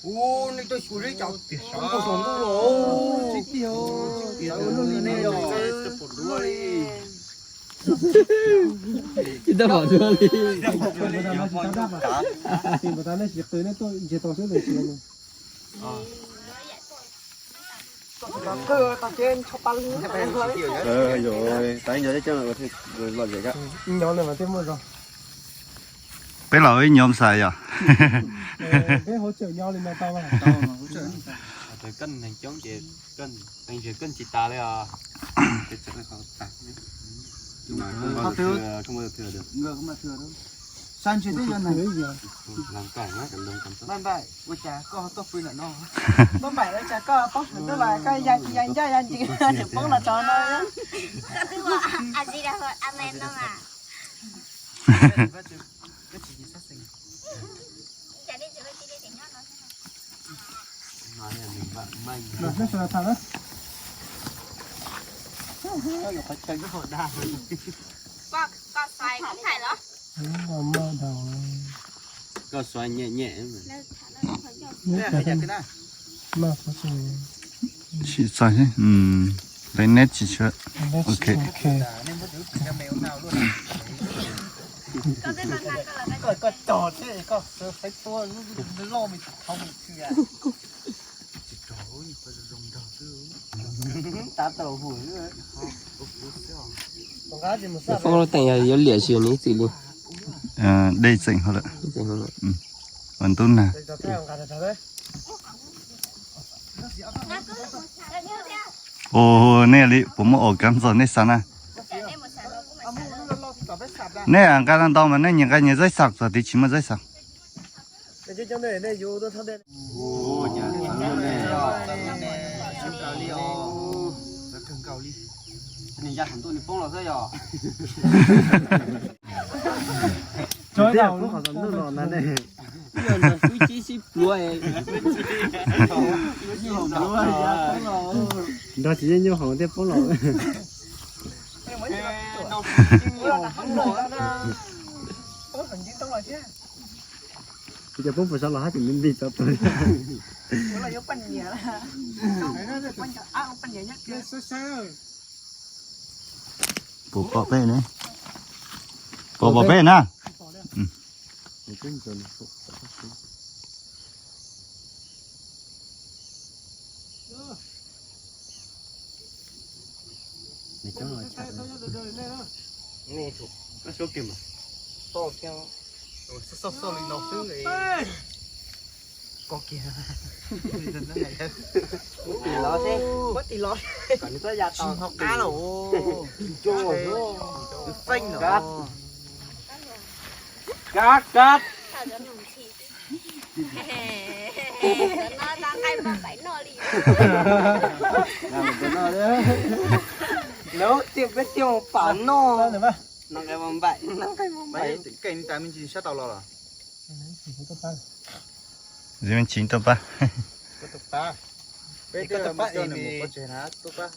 Ua nej tuaj xyuas seb cas tias sawv nkaus saum ntuj los. Tsis tiag, tsis tiag, ua luaj li ne yog. Tsis tau pom dua li. Sim npam tas nej tsis qw nej tuaj ntsiag to xwb ntawd tsis. Peb los ib nyuag xav yog. Sab ntshe twb yog neeg. Npam, ua cas koj tuaj pw ntawm no? Npam, ua cas koj poob saum ntuj los koj ya tsis ya ncaj ya ntsis tseem poob los tso no? Koj xav nyem nyem. Tsis txais, lawv neb tsis tshua. Ok. Foob lub teem yog yuav liam xyuas nws ib txwm li. Dej tseem hauv lawm. Ua ntub nag. Ua nej li puas muaj ua kab ntxog nej xav na? Nej nqa ntau mas nej nyias nqa nyias zaib xav, txog tid tsis muaj zaib xav. Nrog tsis yeej nyuaj hauv thiaj poob los. Kuv cov poob puas sov los hab tseem nti nti txov tus. Puas pom peb ne? Puas pom peb na? Tim los, muab tim los. Kom nws txhob ya tau qab los. Feej los. Kab kab. Lawv tias peb tias pam noj. Noj nqaij mos npaim, noj nqaij mos npaim. Keej tas me ntsis sab tau los los. Zi me ntsis tuaj pab. Peb tuaj pab es nws mus pov tseg na, tuaj pab.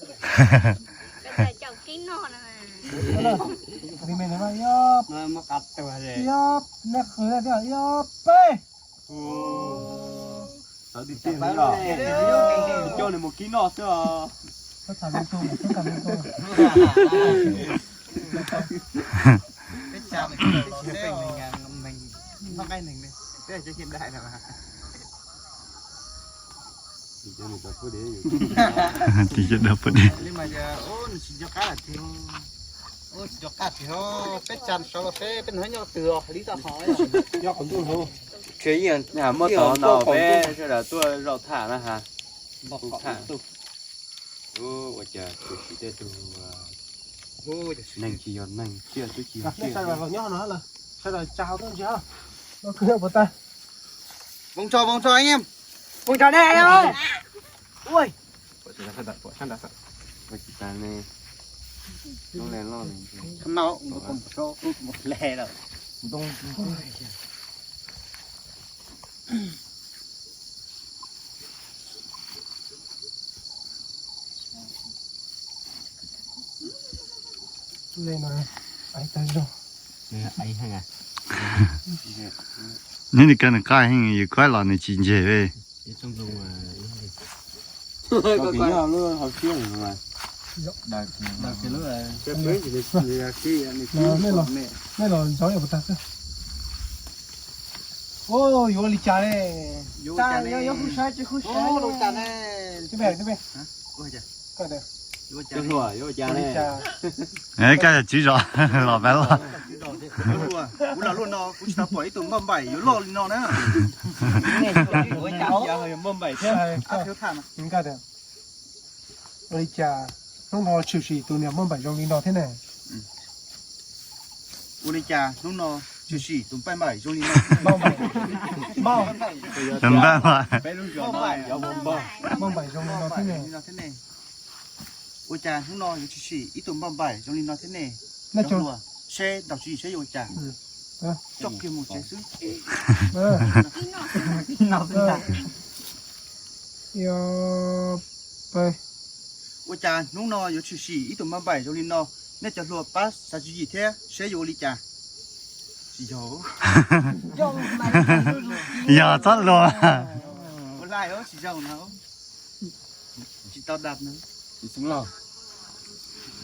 Ib ob, nej qw thiab, ib ob peb. Sawv tiag tiag li os. Coj nws mus kib noj xwb os. Tim cov dawb pw di. Peb tsa sawv los peb, peb nyob twg os, li tau qhov. Tsis yeej muab tod no peb sawv daws tuaj zaum tham na ha. Ua cas tsis tej tug neeg tsis yog neeg, tsiaj twb tsis yog tsiaj. Voo tso, voo tso anh em. Voo tso ne. Ui. Neb li koj nws qaj heev, yus kuaj los nws tsis ntseg li. Nej los, nej los ntxov yam puas tag xwb. Yuav ua li cas ne? Yuav hu saib tsis hu saib. Yuav ua cas ne? Koj yog tswv zos los pab los. Kuv los luaj no kuv tsis tau pom ib tug npauj npaim yuav loj li no na. Ua li cas hnub no tshwm sim tus niag npauj npaim zoo li no thiab ne? Ua li cas hnub no tshwm sim tus npauj npaim zoo li no? Npauj npaim, npauj npaim zoo li no thiab ne? Ua cas hnub no yuav tshwm sim ib tug npauj npaim zoo li no thiab ne? Seb ntaus tswv yim seb yuav ua cas. Coj kiag mus tsev xwb. Ua cas hnub no yuav tshwm sim ib tug npauj npaim zoo li no? Nej cov hluas pab xav tswv yim thiab seb yuav ua li cas. Tsis yog. Yog txhob luag. Ua li tsis yog no. Tsis tau dab no. Tsis xeeb los.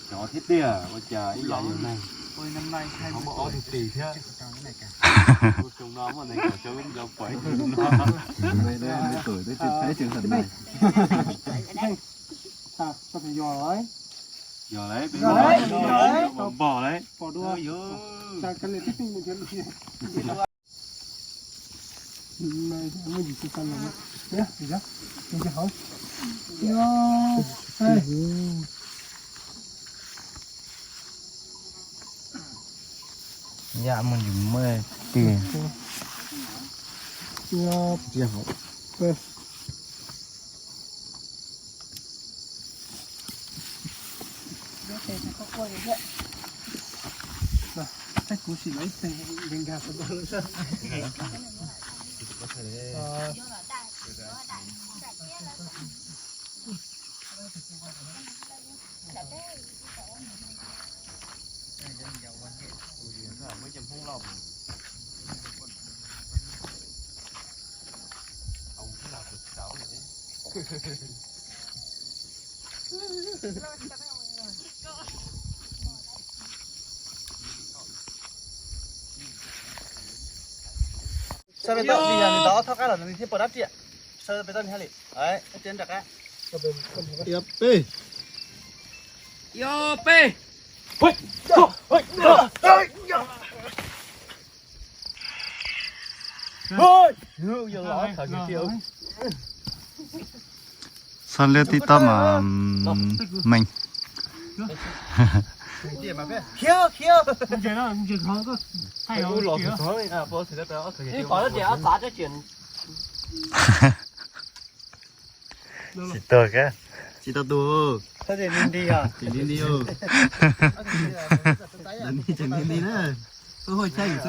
Cov thiab tiag ua cas ib yam yus neeg. Muaj ob tug tis thiab. Ua xyoo no muaj nees nkaum xyoo lub ncaus pom ib tug no. Yog lawm, peb npog lawm. Yam muaj ntsis muaj tis. Sau pem toj, vim yog nws tau ob thob qab los nws thiaj pom dab riam. Sau pem toj li hab li. Tias nram qab. Yog peb. Yog peb. Txhob liab tib toj mas meej. Tsis tuag kab. Tsis tau tuag. Tseem li li, tseem li li na. Ua huaj chab yus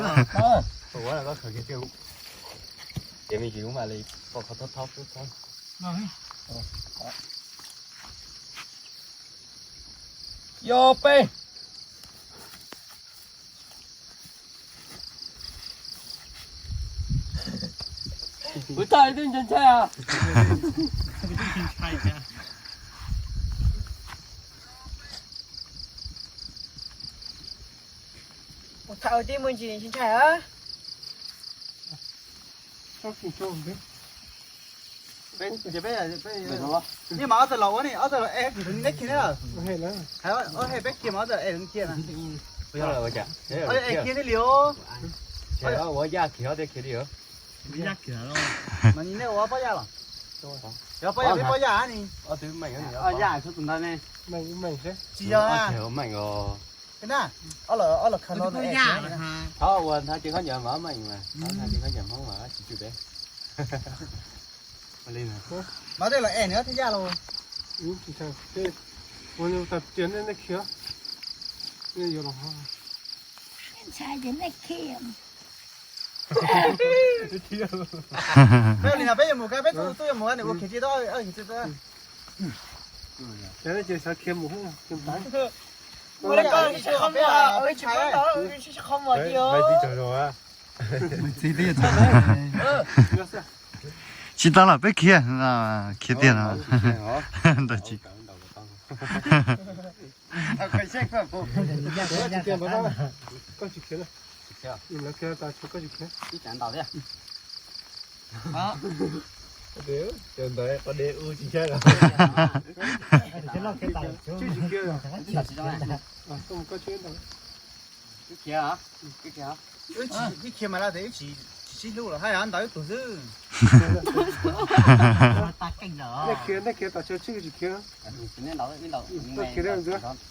xwb. Ces me ntsis ub mam li pom qhov thaub thaub xwb. Yog peb. Kuv txhaj twb ntshai ntshai os. Kuv txhaj twb muaj ntsis ntshai ntshai os. Peb, peb, peb, nej mas ob txawg los ua ne, ob txawg los es neb khiav ne. Hais peb khiav mas ob txawg es neb khiav na. Es khiav thiaj li os. Ua yaj khiav thiaj khiav li os. Mas nej ua pob yaj los? Yog pob yaj, peb pob yaj ni. Tsis yog na. Ob los khav no. Thov ua nthav ces khaub ncaws mas meej mas, nthav ces khaub ncaws Hmoob mas tsis tsw peb. Mas tej los es nws thiaj yaj los. Ua tag tias nej khiav, nej yuav los. Ntshai ces nej khiav. Peb li no peb yuav mus, peb txhua tus yuav mus, nws ua khiav tsis tau, khiav tsis tau. Ces nej ces xav khiav mus hauv, mus li ko, tsis qhov muag, tsis qhov muag tiag. Txiv twb yog txog. Tsis tau los peb khiav, khiav tiag no. Ntawd tsis. Wb khiav mas lawm tias wb tsis, tsis sib hlub los haj yam ntaus ib tug xwb. Nej khiav, nej khiav tom tsis khiav.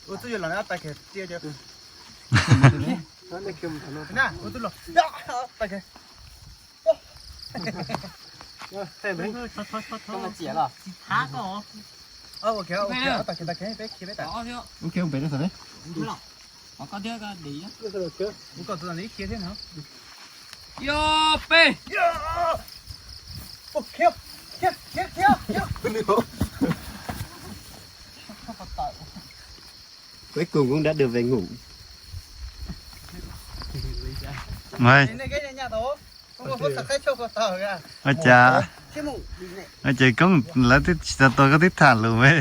Ua txuj yog los nej ob tais khiav tiag tiag. Nej khiav mus tom no. Ua txuj los. Tais khiav. Ua khiav, ua khiav, tais khiav, tais khiav, peb khiav peb tas. Ua khiav mus pem no xwb ne. Ua kom tus ntawd khiav thiab no. Yo, peb. Ua khiav, khiav, khiav, khiav, khiav. Cuối cùng cũng đã được về ngủ. Ua cas, ua cas koob lawv twb tsis tau tua koj twb tham lus me.